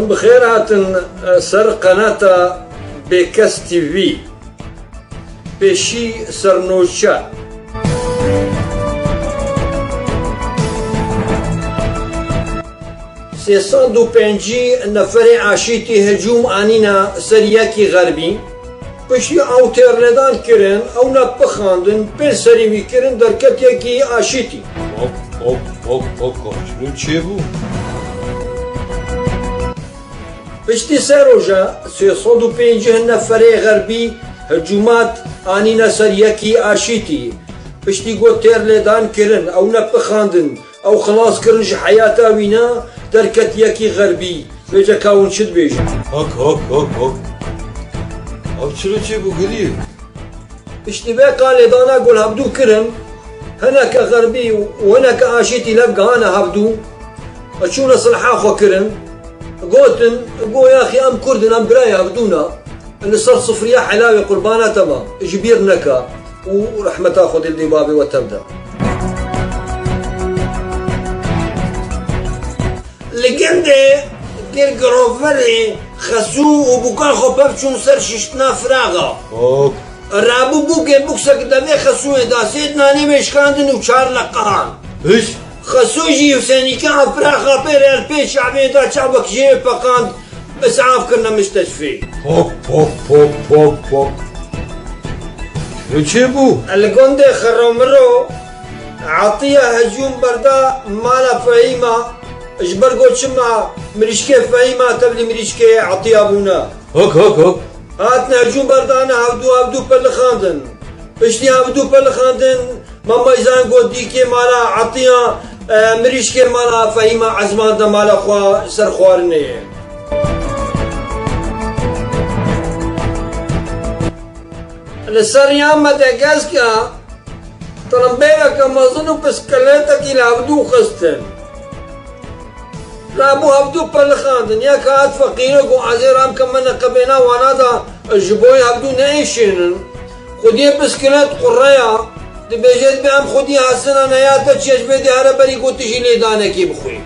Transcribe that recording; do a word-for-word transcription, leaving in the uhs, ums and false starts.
Bi xêr hatin ser qenata Bêkes T V. Pêşî sernoçe. Sê sed û pêncî neferê aşîtî hicûm anîne ser yekî xerbî. Piştî ew têrlêdan kirin, ew ne bixandin, pê serî wî kirin derket yekî aşîtî. Hop, hop, hop, hop, hop. Çi çêbû? Piştî sê roja sê sed û pêncî neferê xerbî hicûmat anîne ser yekî aşîtî. Piştî ku têrlêdan kirin, ew ne bixandin, ew xilas kirin ji heyata wî ne, derket yekî xerbî. Vêca ka hûn çi dibêjin? Hak, hak, hak, hak. Ev çi çêbû girî? Piştî vê ka lêdana gul hevdû kirin, hineke xerbî û hineke aşîtî lev gihane hevdû, çûne silha xwe kirin, gotin, go yaxî em Kurd in, em birayê hevdû ne, li ser sifriya helavê qurbana te me, ji bîr neke û rehmeta Xwedê li dê bavê we tev de. Li gundê Gir Giroverê Xesû û Bûkan xwe pev çûn ser şiştina firaxa. Hop. Rabû bûkê buksek devê Xesûyê da sê dinanê vêşkandin û çar leqan. Hiş. Xesû jî Husênîka firaxa pê re li pê çavê da çavek jê peqand, bi sav kirine misteşfê. Pok, pok, pok, pok, pok. Çi çêbû? Li gundê Xiromiro Etiya hecûm berda mala Fehîma, ji ber ku çima mirîşkê Fehîma tevlî mirîşkê Etiya bûne. Hok, hok, hok. Hatine hecûm berdane hevdû, hevdû pelixandin. Piştî hevdû pelixandin, Mama Îzan got dîkê mala Etiya, e, mirîşkê mala Fehîma ezmande mala xwe ser xwarinê ye. Li ser ya Medegeska, tirimbêleke mezin û piskilêtekî li hevdû xistin. Rabû hevdû pelixandin. Yek hat feqîrek û ezê ram ke me neqebêna wana da ji bo hevdû neêşênin. Xwediyê piskilet qureya, dibêje dibê em xwediyê hesina neya te çi ye ji vê dê here berî ku tu jî lêdanekê bixwî.